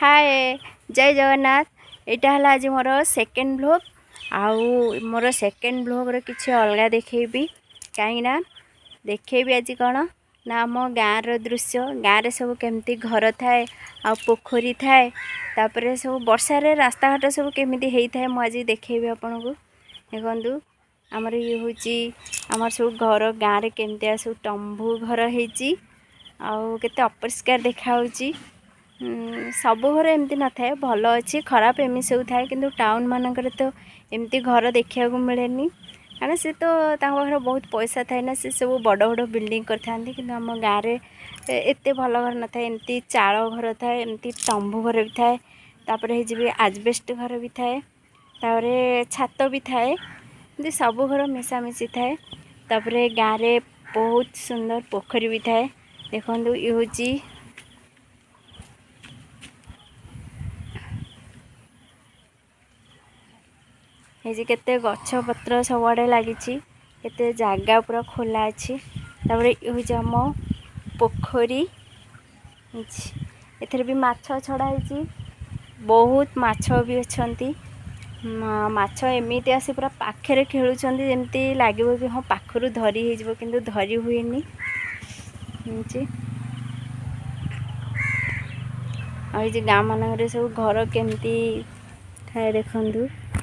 ହାଏ, ଜୟ ଜଗନ୍ନାଥ। ଏଇଟା ହେଲା ଆଜି ମୋର ସେକେଣ୍ଡ ଭ୍ଲଗ୍। ଆଉ ମୋର ସେକେଣ୍ଡ ଭ୍ଲଗ୍ରେ କିଛି ଅଲଗା ଦେଖେଇବି, କାହିଁକିନା ଦେଖେଇବି ଆଜି କ'ଣ ନା ଆମ ଗାଁର ଦୃଶ୍ୟ। ଗାଁରେ ସବୁ କେମିତି ଘର ଥାଏ ଆଉ ପୋଖରୀ ଥାଏ, ତାପରେ ସବୁ ବର୍ଷାରେ ରାସ୍ତାଘାଟ ସବୁ କେମିତି ହେଇଥାଏ, ମୁଁ ଆଜି ଦେଖେଇବି ଆପଣଙ୍କୁ। ଦେଖନ୍ତୁ, ଆମର ଇଏ ହେଉଛି ଆମର ସବୁ ଘର। ଗାଁରେ କେମିତିଆ ସବୁ ତମ୍ବୁ ଘର ହେଇଛି ଆଉ କେତେ ଅପରିଷ୍କାର ଦେଖାହେଉଛି। ସବୁ ଘର ଏମିତି ନଥାଏ, ଭଲ ଅଛି ଖରାପ ଏମିତି ସବୁ ଥାଏ। କିନ୍ତୁ ଟାଉନ୍ ମାନଙ୍କରେ ତ ଏମିତି ଘର ଦେଖିବାକୁ ମିଳେନି, କାରଣ ସେ ତ ତାଙ୍କ ପାଖରେ ବହୁତ ପଇସା ଥାଏ ନା, ସେ ସବୁ ବଡ଼ ବଡ଼ ବିଲ୍ଡିଂ କରିଥାନ୍ତି। କିନ୍ତୁ ଆମ ଗାଁରେ ଏତେ ଭଲ ଘର ନଥାଏ, ଏମିତି ଚାଳ ଘର ଥାଏ, ଏମିତି ତମ୍ବୁ ଘର ବି ଥାଏ, ତାପରେ ହେଇଯିବି ଆଜବେଷ୍ଟ ଘର ବି ଥାଏ, ତାପରେ ଛାତ ବି ଥାଏ, ଏମିତି ସବୁ ଘର ମିଶାମିଶି ଥାଏ। ତାପରେ ଗାଁରେ ବହୁତ ସୁନ୍ଦର ପୋଖରୀ ବି ଥାଏ। ଦେଖନ୍ତୁ, ଇଏ ହେଉଛି ହେଇଛି, କେତେ ଗଛ ପତ୍ର ସବୁଆଡ଼େ ଲାଗିଛି, କେତେ ଜାଗା ପୁରା ଖୋଲା ଅଛି। ତାପରେ ଇଏ ହେଉଛି ଆମ ପୋଖରୀ ହେଇଛି, ଏଥିରେ ବି ମାଛ ଛଡ଼ା ହେଇଛି, ବହୁତ ମାଛ ବି ଅଛନ୍ତି। ମାଛ ଏମିତି ଆସି ପୁରା ପାଖରେ ଖେଳୁଛନ୍ତି, ଯେମିତି ଲାଗିବ କି ହଁ ପାଖରୁ ଧରି ହେଇଯିବ, କିନ୍ତୁ ଧରି ହୁଏନି। ହେଇଛି। ଆଉ ଏଇ ଯେ ଗାଁ ମାନଙ୍କରେ ସବୁ ଘର କେମିତି ଥାଏ ଦେଖନ୍ତୁ।